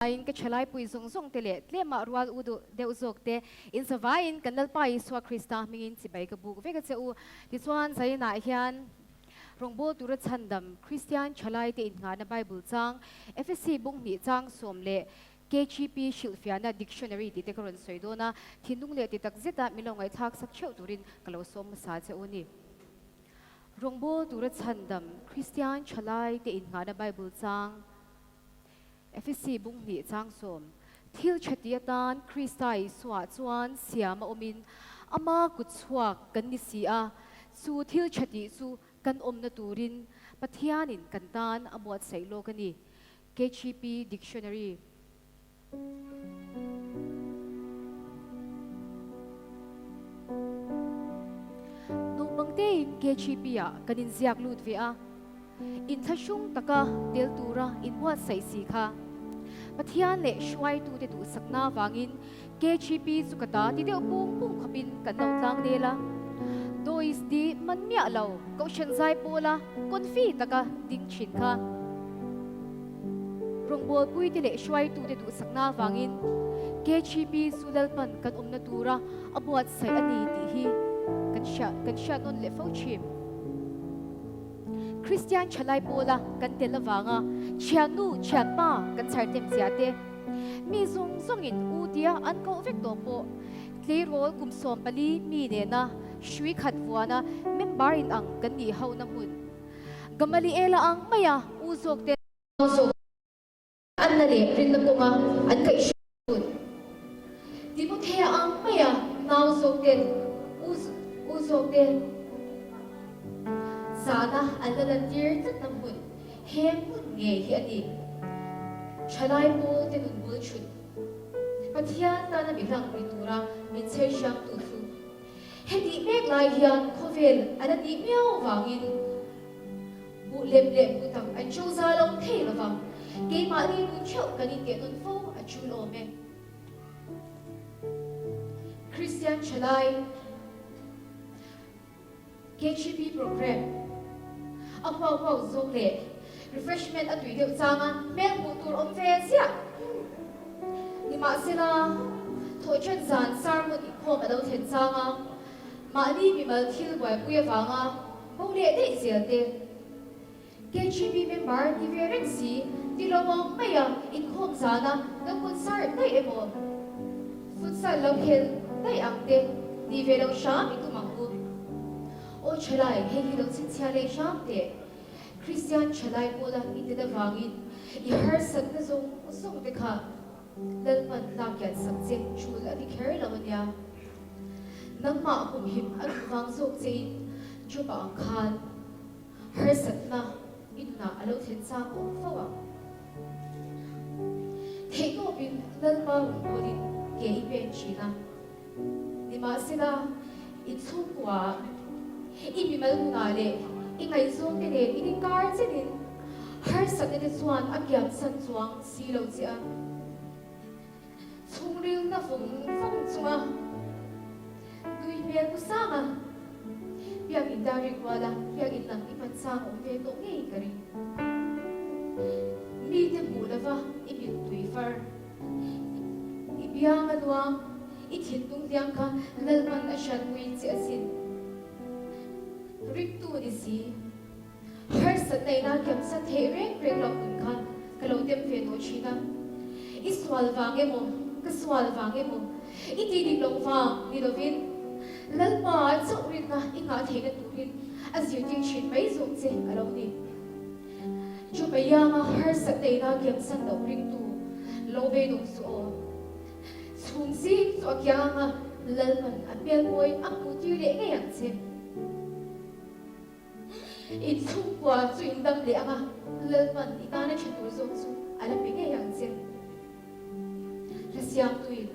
In ka thalaipui zawng zawng te leh tlemah rual u duh deuh zawk te in zavaiin kan Lalpa Isua Krista hmingin chibai ka buk vek a che u. Tichuan, Zainah hian rawngbâwl tura chhandam Kristian thalaite innghahna Bible chang Efesi bung hnih chang 10 leh KGP hrilhfiahna dictionary tih te ka rawn sawi dawn a, thinlung leh ti tak zeta min lo ngaihthlak sak theuh turin ka lo sawm hmasa che u ni. Rawngbâwl tura chhandam Kristian thalaite innghahna Bible chang. Efesi bung hnih chang 10, Thil tha ti atan Krista Isua chuan siam a awmin ama kut chhuak kan ni si a, chu thil tha tih chu kan awmna turin Pathianin kan tan a buatsaih lawk a ni. KGP Dictionary. Naupang tein KGP-ah kan inziak lut ve a. Inthlahrung taka tel tura inbuatsaih si kha Pathian leh hruaitute duhsakna avangin KGP chu ka ta ti deuh pung pung khawpin kan lo tlang nel a. Dois di man miah lo Kohhran zai pawla confi taka ding thin kha rawngbawlpuite leh hruaitute duhsakna avangin KGP chu Lalpan kan awmna tura a buatsaih a ni tih hi kan hriat nawn leh fo thin. Kristian thalai pawla kan tel avanga thiannu thianpa kan chhar tem zia te, mi zawng zawngin u tia an koh vek tawh pawh tleirawl kum 14 mi nena hrui khat vuana member in ang kan nih ho na hmun Gamaliela ang maia u zawk te Anna leh rinna kawnga an kaihhruai hun. Timothea ang maia nau zawkten u zawkte zahna an la lantir tlatna hmun he hmun ngei hi a ni. Thalai pawlte nun bul chhut Pathian tana mi hlang ni tura min chher hriamtu chu hetih mek lai hian khawvel a la nih miau vangin, Buh lem leh buh tak an cho za lo thei lo vang. Keimahni nun theuh kan inteh nawn fo a tul awm e. Kristian Thalai KGP Programme a huau huau zawng leh refreshment a tui deuh changa hmel hmuh tur awm ve ziah. Nimahsela, thawhṭan zan sermon inkhawm a lo thlen changa mahni mimal thil buaipui avanga Bo leh daih zel te. KGB member ti ve reng si, ti lo ang mai a, inkhawm zana lo kut sar daih emaw, futsal lo khel daih ang te ti ve lo hram i tum ang u. Aw thalai, hei hi lo chhinchhiah leh hram teh. Kristian thalai pawla i tel avangin i harsatna zawng zawng te kha Lalpan tlakkian sak che chul a ti kher lo a nia. Nangmah humhim a duh vang zawk chein Job-a ang khan harsatna i nunah a lo thlen chang awm fo ang. Theihtawpin Lalpa rawn bawlin ke i pen thin a. Nimahsela, i chhungkuaah, i mimal nunah leh i ngaihzawngte nen i inkar chenin harsatna te chuan a kiamsan chuang si lo che a. Chhungril na vawng vawng chunga nui hmel pu sanga biakinn dar rik ruala biakinn lam i pan chang awm ve tawh ngei ka ring. Mite hmuh lova i mittui far. I biang a luang, i thinlung hliam kha Lalpan a hriatpui che asin. Ringtu ni si, harsatna ina kiamsan theih reng reng loh nun kha ka lo tem ve tawh thin a. I sual vang emaw, ka sual vang emaw, i tih dik loh vang ni lovin Lalpa chauh rinna i nghah theihna turin a zirtir thin mai zawk che a lo ni. Chu Paianga harsatna ina kiamsan loh ringtu lo ve dawng suh aw. Chhung zing chu a kianga Lalman a hmelmawi a hmuh tir leh ngei ang che. In chhungkua chu in dam leh anga Lalman i tana tha tur zawk chu a la pe ngei ang che. Hlasiamtuin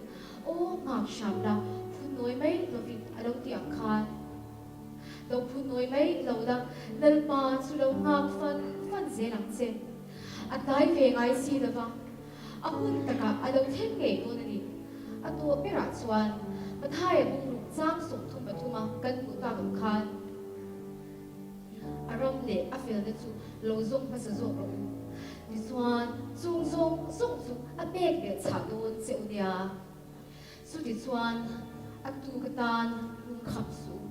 aw nghak hram la phun nawi mai lovin a lo ti ang khan. Lo phun nawi mai lo la, Lalpa chu lo nghak fan fan zel ang che. A tlai ve ngai si lo va, a hun takah a lo thleng ngei dawn a ni. A tawh berah chuan Mathaia bungruk chang 33 a kan hmuh tak ang khan a ram leh a felna chu lo zawng hmasa zawk rawh u. Tichuan, chung zawng zawng chu a pek belh chhah dawn che u nia. Chutichuan, a tuk atan lungkham suh.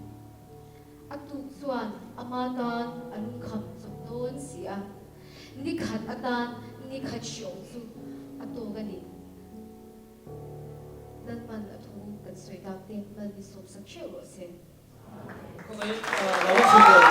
A tuk chuan ama tan a lungkham chawp dawn si a, ni khat atan ni khat hriawm chu a tawk a ni. Lalpan a thu kan sawi tak te mal ni sawmsak theuh rawh se. Khawngaihin lo chhun rawh.